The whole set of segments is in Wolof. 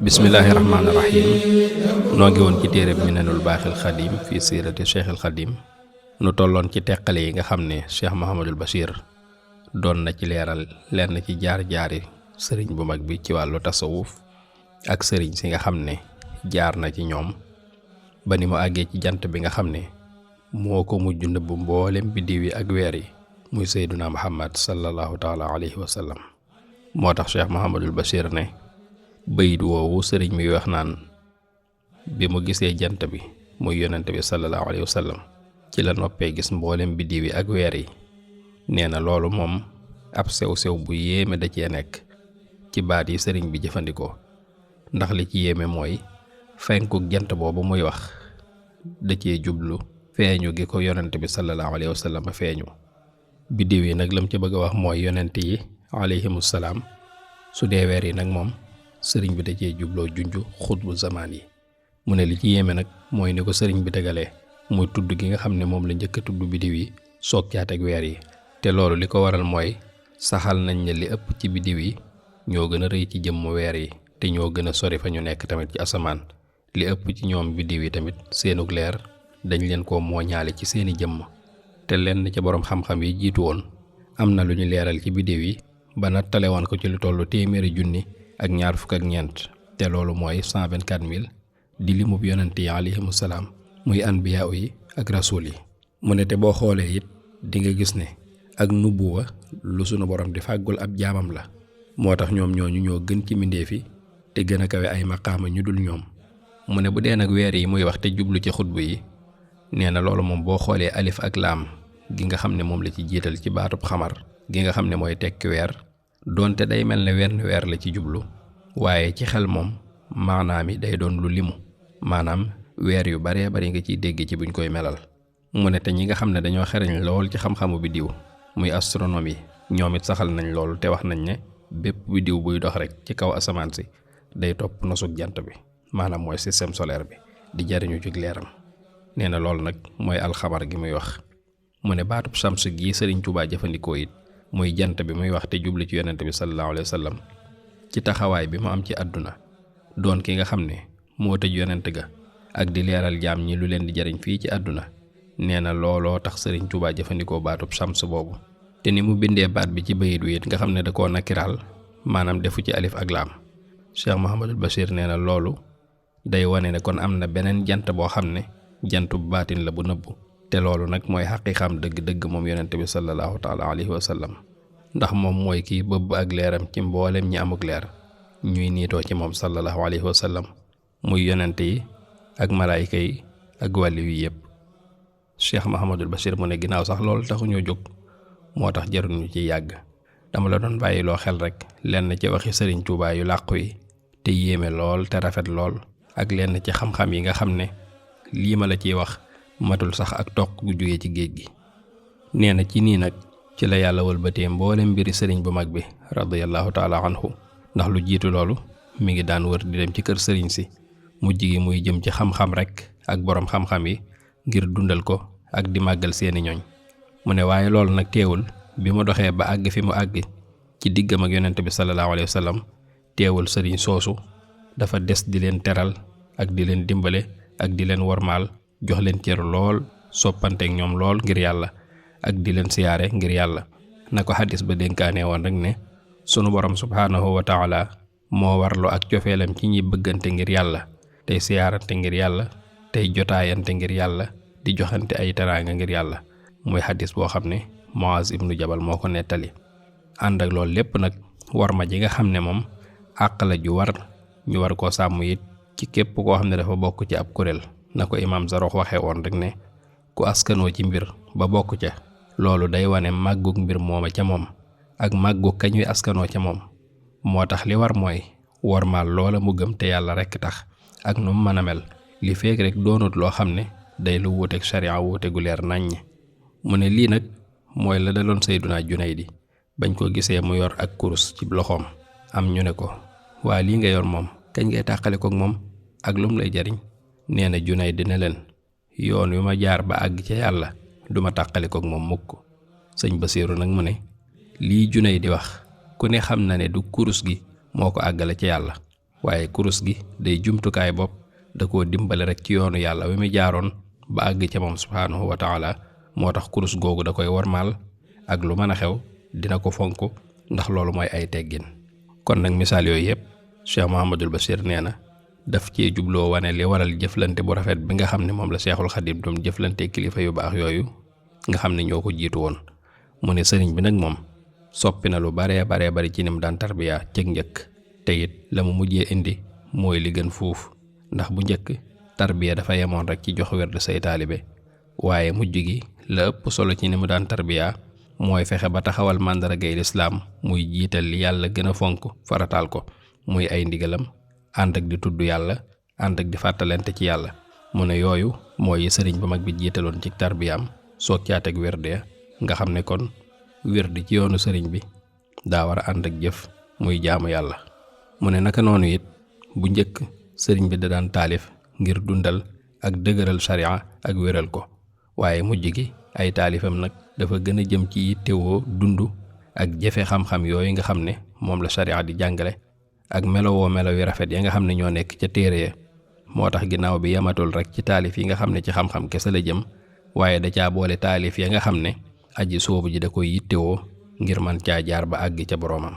bismillaahi rahmaani rahiim. noo ngi woon ci téereb Minanul Baaxil Xadim fii siirati Cheikhul Xadim nu tolloon ci teqale yi nga xam ne Cheikh Mouhamadul Bachir doon na ci leeral lenn ci jaar-jaari sëriñ bu mag bi ci wàllu tasawuf ak sëriñ si nga xam ne jaar na ci ñoom ba ni mu àggee ci jant bi nga xam ne moo ko mujj nëbb mboolem biddiw yi ak weer yi muy Seyduna Muhammad sallallahu taala alayhi wa sallam. moo tax Cheikh Mouhamadul Bachir ne bayit woowu sëriñ mi wax naan bi mu gisee jant bi muy yonent bi sallallahu alayhi wa sallam ci la noppee gis mboolem biddiw yi ak weer yi nee na loolu moom ab sew-sew bu yéeme da cee nekk ci baat yi sëriñ bi jëfandikoo, ndax li ci yéeme mooy fenkuk jant boobu muy wax da cee jublu feeñu gi ko yonent bi sallallahu alayhi wa sallam feeñu. biddiw yi nag lam ci bëgg a wax mooy yonent yi alayhimu salaam, su dee weer yi nag moom sëriñ bi da cee jubloo junj xutbu zamaan yi. mu ne li ci yéeme nag mooy ni ko sëriñ bi tegalee muy tudd gi nga xam ne moom la njëkk a tudd biddiw yi soog caa teg weer yi, te loolu li ko waral mooy saxal nañ ne li ëpp ci biddiw yi ñoo gën a rëy ci jëmm weer yi te ñoo gën a sori fa ñu nekk tamit ci asamaan. li ëpp ci ñoom biddiw yi tamit seenug leer dañ leen koo mooñaale ci seeni jëmm, te lenn ca boroom xam-xam yi jiitu woon am na lu ñu leeral ci biddiw yi ba nattale woon ko ci lu tollu téeméeri junni ak ñaar fukk ak ñeent, te loolu mooy 124 000 di limub yonent yi alayhimu salaam muy anbiyaa yi ak rasuul yi. mu ne te boo xoolee it di nga gis ne ak nubuwa lu sunu borom di fàggul ab jaamam la, moo tax ñoom ñooñu ñoo gën ci mbindeef yi te gën a kawe ay maqaama ñu dul ñoom. mu ne bu dee nag weer yi muy wax te jublu ci xutbu yi, nee na loolu moom boo xoolee alif ak laam gi nga xam ne moom la ci jiital ci baatub xamar gi nga xam ne mooy tekki weer, doonte day mel ne wenn weer la ci jublu, waaye ci xel moom maanaam yi day doon lu limu, maanaam weer yu baree bari nga ciy dégg ci buñ koy melal. mu ne te ñi nga xam ne dañoo xereñ lool ci xam-xamu biddiw muy astronomie, ñoom it saxal nañ loolu te wax nañ ne bépp biddiw buy dox rek ci kaw asamaan si day topp nosug jant bi, maanaam mooy système solaire bi di jariñu ci leeram. nee na loolu nag mooy alxamar gi muy wax. mu ne baatub shams gii sëriñ Tuubaa jëfandikoo it muy jant bi muy wax te jublu ci yonent bi sallallahu alayhi wa sallam ci taxawaay bi mu am ci àdduna doon ki nga xam ne moo tëj yonent ga ak di leeral jaam ñi lu leen di jariñ fii ci àdduna. nee na looloo tax sëriñ Tuubaa jëfandikoo baatub shams boobu, te ni mu bindee baat bi ci bayit wi it nga xam ne da koo nakiraal, maanaam defu ci alif ak laam. Cheikh Mouhamadul Bachir nee na loolu day wane ne kon am na beneen jant boo xam ne jantu baatin la bu nëbbu, te loolu nag mooy xaqiiqam dëgg-dëgg moom yonent bi sallallahu taala alayhi wa sallam, ndax moom mooy kii bëbb ak leeram ci mboolem ñi amuk leer ñuy niitoo ci moom sallallahu alayhi wa sallam, muy yonent yi ak malaayika yi ak wàlli wi yëpp. Cheikh Mouhamadul Bachir mu ne ginnaaw sax loolu taxuñoo jóg, moo tax jaruñu ci yàgg, dama la doon bàyyiloo xel rek lenn ci waxi sëriñ Tuubaa yu làqu yi te yéeme lool te rafet lool, ak lenn ci xam-xam yi nga xam ne lii ma la ciy wax matul sax ak toq gu jógee ci géej gi. nee na ci nii nag ci la yàlla wëlbatee mboolem mbiri sëriñ bu mag bi radiyallahu taala anhu, ndax lu jiitu loolu mi ngi daan wër di dem ci kër sëriñ si, mujj gi muy jëm ci xam-xam rek ak boroom xam-xam yi ngir dundal ko ak di màggal seeni ñoñ. mu ne waaye loolu nag teewul bi mu doxee ba àgg fi mu àgg ci diggam ak yonent bi sallallahu alayhi wa sallam, teewul sëriñ soosu dafa des di leen teral ak di leen dimbale ak di leen wormaal, jox leen cër lool, soppanteek ñoom lool ngir yàlla ak di leen siyaare ngir yàlla. na ko xadis ba dénkaane woon rek ne sunu borom subhaanahu wa taala moo warlu ak cofeelam ci ñi bëggante ngir yàlla, tey siyaarante ngir yàlla, tey jotaayante ngir yàlla, di joxante ay teraanga ngir yàlla. muy xadis boo xam ne Muaz ibnu Jabal moo ko nettali. ànd ak loolu lépp nag war ma ji nga xam ne moom àq la ju war ñu war koo sàmm it ci képp koo xam ne dafa bokk ci ab kuréel, na ko imaam Zarox waxee woon rek ne ku askanoo ci mbir ba bokk ca, loolu day wane màggug mbir mooma ca moom ak màggug kañuy askanoo ca moom. moo tax li war mooy wormaal loola mu gëm te yàlla rekk tax ak nu mu mën a mel, li feek rek doonut loo xam ne day lu wuuteeg sharia wuute gu leer naññ. mu ne lii nag mooy la daloon Sayyiduna Junaydi bañ ko gisee mu yor ak kurus ci loxoom. am ñu ne ko waa lii nga yor moom kañ ngay tàqale koog moom ak lum lay jariñ. nee na Junayd dina leen yoon wi ma jaar ba àgg ca yàlla duma tàqale koog moom mukk. sëñ Basiiru nag mu ne lii Junayd di wax ku ne xam na ne du kurus gi moo ko àggale ca yàlla, waaye kurus gi day jumtukaay bopp, da koo dimbale rek ci yoonu yàlla wi mu jaaroon ba àgg ca moom subhaanahu wa taala. moo tax kurus googu da koy wormaal, ak lu mën a xew dina ko fonk, ndax loolu mooy ay teggin. kon nag misaal yooyu yëpp Cheikh Mouhamadul Bachir nee na daf cee jubloo wane li waral jëflante bu rafet bi nga xam ne moom la Cheikhul Khadim doon jëflante kilifa yu baax yooyu nga xam ne ñoo ko jiitu woon. mu ne sëriñ bi nag moom soppi na lu baree bari ci nim daan tarbiya cëg njëkk, te it la mu mujjee indi mooy li gën fuuf, ndax bu njëkk tarbiya dafa yemoon rek ci jox werd say taalibe, waaye mujj gi la ëpp solo ci ni mu daan tarbiya mooy fexe ba taxawal màndargay lislaam, muy jiital li yàlla gën a fonk farataal ko, muy ay ndigalam, ànd ak di tudd yàlla, ànd ak di fàttalante ci yàlla. mu ne yooyu mooy sëriñ bu mag bi jiitaloon ci tarbiyaam, soog caat ak werde nga xam ne kon werde ci yoonu sëriñ bi daa war a ànd ak jëf, muy jaamu yàlla. mu ne naka noonu it bu njëkk sëriñ bi da daan taalif ngir dundal ak dëgëral sharia ak wéral ko, waaye mujj gi ay taalifam nag dafa gën a jëm ci yittewoo dund ak jëfe xam-xam yooyu nga xam ne moom la sharia di jàngale, ak melowoo melo yu rafet ya nga xam ne ñoo nekk ca téere ya. moo tax ginnaaw bi yamatul rek ci taalif yi nga xam ne ci xam-xam kese la jëm, waaye da caa boole taalif ya nga xam ne aji soobu ji da koy yittewoo ngir man caa jaar ba àgg ca boroomam.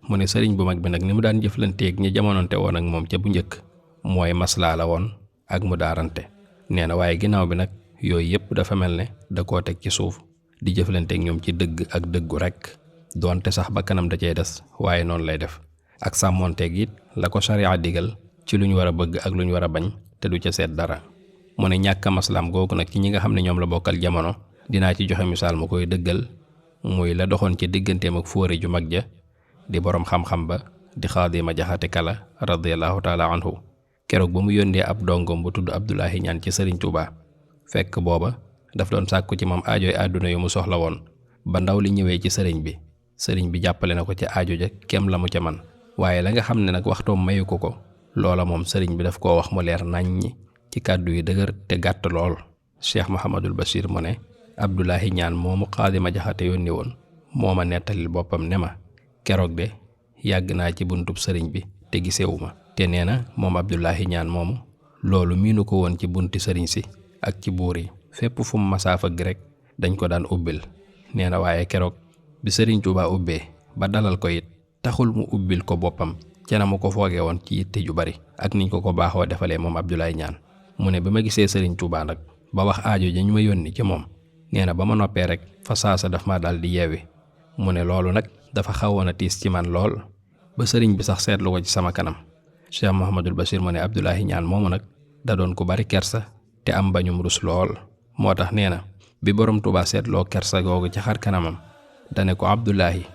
mu ne sëriñ bu mag bi nag ni mu daan jëflanteeg ñi jamononte woon ak moom ca bu njëkk mooy maslaa la woon ak mu daarante. nee na waaye ginnaaw bi nag yooyu yëpp dafa mel ne da koo teg ci suuf di jëflanteeg ñoom ci dëgg ak dëggu rek, doonte sax ba kanam da cey des, waaye noonu lay def ak sàmmonteeg it la ko sharia digal ci lu ñu war a bëgg ak lu ñu war a bañ, te du ca seet dara. mu ne ñàkk maslaam googu nag ci ñi nga xam ne ñoom la bokkal jamono dinaa ci joxe misaal mu koy dëggal, muy la doxoon ci digganteem ak fóore ju mag ja di boroom xam-xam ba di Xaadima Jaxate Kala radiyallahu taala anhu. keroog ba mu yónnee ab dongom bu tudd Abdoulahi Ñaan ci sëriñ Tuuba, fekk booba daf doon sàkku ci moom aajoy àdduna yu mu soxla woon. ba ndaw li ñëwee ci sëriñ bi jàppale na ko ci aajo ja kem la mu ca man, waaye la nga xam ne nag waxtoom mayu ko loola moom sëriñ bi daf koo wax mu leer naññi ci kàddu yi dëgër te gàtt lool. Cheikh Mouhamadul Bachir mu ne Abdoulahi Ñaan moomu Xaadima Jaxate yónni woon moo ma nettalil boppam ne ma keroog de yàgg naa ci buntub sëriñ bi te gisewu ma. te nee na moom Abdoulahi Ñaan moomu loolu miinu ko woon ci bunti sëriñ si ak ci buur yi, fépp fu mu masaa fëgg rek dañ ko daan ubbil. nee na waaye keroog bi sëriñ Tuubaa ubbee ba dalal ko it taxul mu ubbil ko boppam ca na mu ko foogee woon ci yitte ju bari ak niñ ko baaxoo defalee moom Abdoulahi Ñaan. mu ne ba ma gisee sëriñ Tuubaa nag ba wax aajo ja ñu ma yónni ci moom, nee na ba ma noppee rek fa saasa daf ma daal di yeewi. mu ne loolu nag dafa xawoon a tiis ci man lool ba sëriñ bi sax seetlu ko ci sama kanam. Cheikh Mouhamadul Bachir mu ne Abdoulahi Ñaan moomu nag da doon ku bari kersa te am bañum rus lool, moo tax nee na bi borom Tuubaa seetloo kersa googu ci xar kanamam dane ko Abdoulahi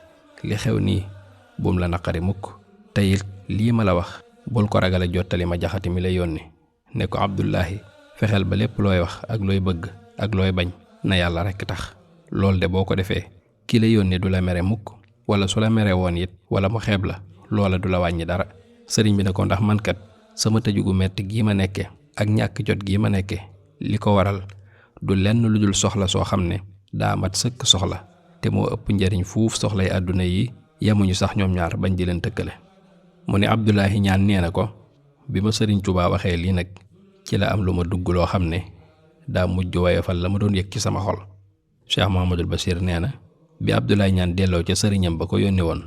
li xew nii bum la naqari mukk, te it lii ma la wax bul ko ragale jottali ma Jaxate mi la yónni. ne ko Abdoulahi fexeel ba lépp looy wax ak looy bëgg ak looy bañ na yàlla rekk tax. loolu de boo ko defee ki la yónni du la mere mukk, wala su la mere woon it wala mu xeeb la, loola du la wàññi dara. sëriñ bi ne ko ndax man kat sama tëju gu metti gii ma nekke ak ñàkk jot gii ma nekke li ko waral du lenn lu dul soxla soo xam ne daa mat sëkk soxla, te moo ëpp njariñ fuuf soxlay àdduna yi yemuñu sax ñoom ñaar bañ di leen tëkkale. mu ne Abdoulahi Ñaan nee na ko bi ma sëriñ Tuubaa waxee lii nag ci la am lu ma dugg loo xam ne daa mujj woyofal la ma doon yëg ci sama xol. Cheikh Mouhamadul Bachir nee na bi Abdoulahi Ñaan delloo ca sëriñam ba ko yónni woon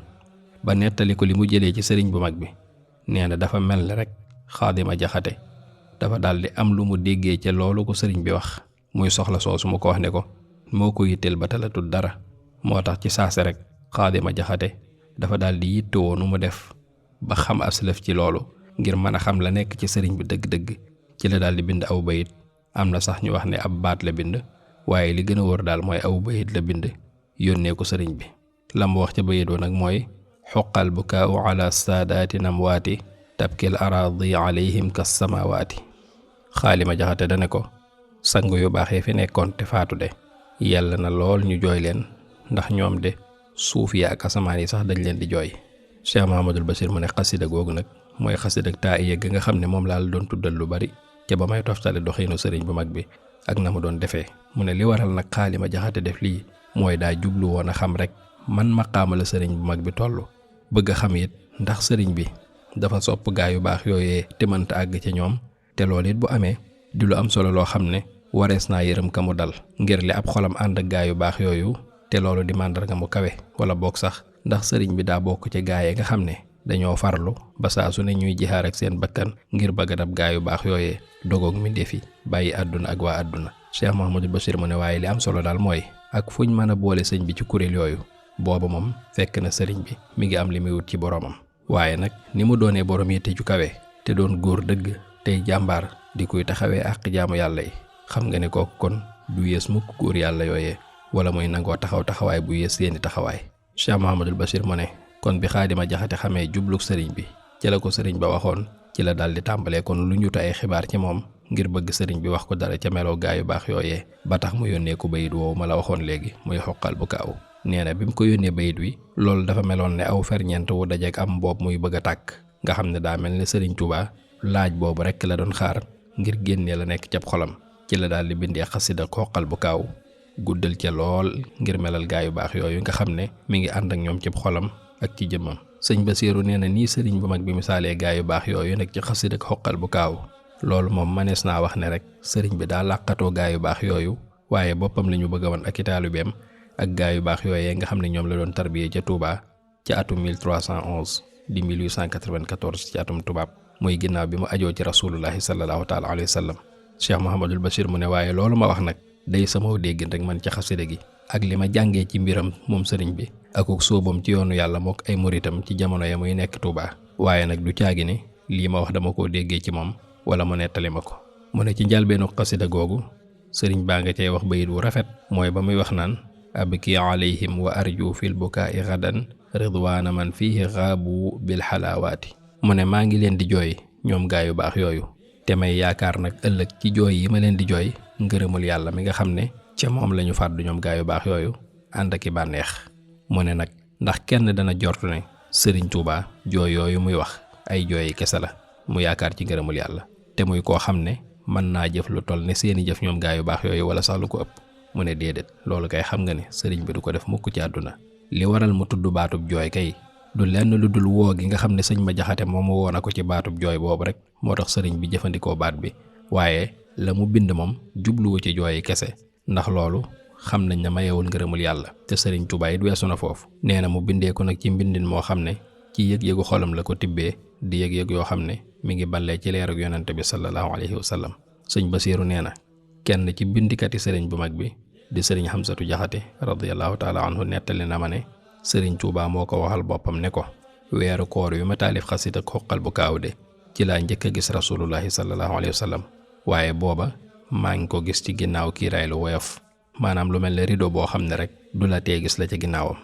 ba nettali ko li mu jëlee ci sëriñ bu mag bi, nee na dafa mel ni rek Xaadima Jaxate dafa daldi am lu mu déggee ca loolu ko sëriñ bi wax, muy soxla soosu mu ko wax ne ko moo ko yitteel ba talatul dara. moo tax ci saase rek Xaadima Jaxate dafa daldi yittewoo nu mu def ba xam aslëf ci loolu ngir mën a xam la nekk ci sëriñ bi dëgg-dëgg. ci la daldi bind aw bayit, am na sax ñu wax ne ab baat la bind, waaye li gën a wóor daal mooy aw bayit la bind yónnee ko sëriñ bi. lam wax ca bayit wa nag mooy xuqal bukaau ala saadaati namwaati tabkil araadi alayhim kas samawaati. Xaalima Jaxate dane ko sang yu baaxee fi nekkoon te faatu de yàlla na lool ñu jooy leen, ndax ñoom de suuf yi ak asamaan yi sax dañ leen di jooy. Cheikh Mouhamadul Bachir mu ne xasida googu nag mooy xasida ak taa yegg nga xam ne moom laa la doon tuddal lu bari ca ba may toftale doxiinu sëriñ bu mag bi ak na mu doon defee. mu ne li waral nag Xaalima Jaxate def lii mooy daa jublu woon a xam rek man maqaama la sëriñ bu mag bi toll, bëgg a xam it ndax sëriñ bi dafa sopp gaa yu baax yooyee te mënta àgg ca ñoom, te loolu it bu amee di lu am solo loo xam ne warees naa yërëm ka mu dal ngir li ab xolam ànd ak gaa yu baax yooyu, te loolu di màndarga mu kawe. wala boog sax ndax sëriñ bi daa bokk ci gaa yi nga xam ne dañoo farlu ba saa su ne ñuy jihaar ak seen bakkan ngir bëgg a dab gaa yu baax yooyee dogoog mbindéef yi bàyyi àdduna ak waa àdduna. Cheikh Mouhamadul Bachir mu ne waaye li am solo daal mooy ak fuñ mën a boole sëñ bi ci kuréel yooyu booba moom fekk na sëriñ bi mi ngi am li muy wut ci boromam. waaye nag ni mu doonee borom yitte ju kawe te doon góor dëgg tey jàmbaar di koy taxawee àq jaamu yàlla yi, xam nga ne kooku kon du yées mukk góor yàlla yooyee wala muy nangoo taxawaay bu yées seeni taxawaay. Cheikh Mouhamadul Bachir mu ne kon bi Xaalima Jaxate xamee jubluk sëriñ bi ci la ko sëriñ ba waxoon ci la daal di tàmbalee kon lu ñutu ay xibaar ci moom ngir bëgg sëriñ bi wax ko dara ca meloo gaa yu baax yooyee ba tax mu yónnee ko bayit woowu ma la waxoon léegi muy xoqal bu kaaw. nee na bi mu ko yónnee bayit wi loolu dafa meloon ne aw ferñeent wu dajeek am mboob muy bëgg a tàkk nga xam ne daa mel ne sëriñ Tuubaa laaj boobu rekk la doon xaar ngir génnee la nekk cab xolam. ci la daal di bindee xasida xoqal bu kaaw guddal ca lool ngir melal gaa yu baax yooyu nga xam ne mi ngi ànd ak ñoom cib xolam ak ci jëmmam. sëñ Basiiru nee na nii sëriñ bu mag bi misaalee gaa yu baax yooyu nag ci xasida xoqal bu kaaw loolu moom manees naa wax ne rek sëriñ bi daa làqatoo gaa yu baax yooyu waaye boppam la ñu bëgg a wan ak i taalibeem ak gaa yu baax yooyee nga xam ne ñoom la doon tarbiyee ca Touba ci atum 1311 di 1894 ci atum tubaab muy ginnaaw bi mu ajoo ci rasulullahi sallallahu taala alayhi wa sallam. Cheikh Mouhamadul Bachir mu ne waaye loolu ma wax nag day sama dégg rek man ci xasida gi ak li ma jàngee ci mbiram moom sëriñ bi akuk sóobam ci yoonu yàlla mook ay muritam ci jamono ya muy nekk Touba. waaye nag du caagi ne lii ma wax dama koo déggee ci moom wala mu nettali ma ko. mu ne ci njalbeenu xasida googu sëriñ baa nga cay wax bayit wu rafet mooy ba muy wax naan abki alayhim wa arju fil bukaai gadan ridwaana man fihi xaabu bil xalaawaati. mu ne maa ngi leen di jooy ñoom gaa yu baax yooyu te may yaakaar nag ëllëg ci jooy yi ma leen di jooy ngërëmul yàlla mi nga xam ne ca moom la ñu fàddu ñoom gaa yu baax yooyu ànd ak i bànneex. mu ne nag ndax kenn dana jortu ne sëriñ Tuubaa jooy yooyu muy wax ay jooyi kese la mu yaakaar ci ngërëmul yàlla te muy koo xam ne mën naa jëf lu toll ne seeni jëf ñoom gaa yu baax yooyu wala sax lu ko ëpp. mu ne déedéet loolu kay xam nga ne sëriñ bi du ko def mukk ci àdduna. li waral mu tudd baatub jooy kay du lenn lu dul woo gi nga xam ne sëñ ma jaxate moom mu woo na ko ci baatub jooy boobu rek moo tax sëriñ bi jëfandikoo baat bi waaye la mu bind moom jubluwu ci jooyi kese ndax loolu xam nañ ne mayewul ngërëmul yàlla te sëriñ Tuubaa it weesu na foofu. nee na mu bindee ko nag ci mbindin moo xam ne ci yëg-yëgu xolam la ko tibbee di yëg-yëg yoo xam ne mi ngi ballee ci leerug yonente bi sallallahu alayhi wa sallam. sëñ Basiiru nee na kenn ci bindikati sëriñ bu mag bi di sëriñ Xamsatu Jaxate radiyallahu taala anhu nettali na ma ne sëriñ Tuubaa moo ko waxal boppam ne ko weeru koor wi ma taalif xasit ak xoqal bu kaaw de ci laa njëkk a gis rasulullahi sallallahu alayhi wa sallam waaye booba maa ngi ko gis ci ginnaaw kiiraay lu woyof maanaam lu mel ne rido boo xam ne rek du la tee gis la ca ginnaawam.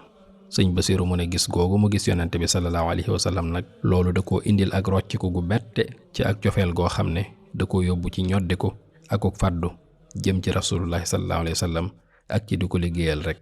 sëñ Basiiru mu ne gis googu mu gis yonente bi sallallahu alayhi wa sallam nag loolu da koo indil ak rocciku gu bette ci ak cofeel goo xam ne da koo yóbbu ci ñoddiku akuk fàddu jëm ci rasulullahi sallallahu alayhi wa sallam ak ci di ko liggéeyal rek.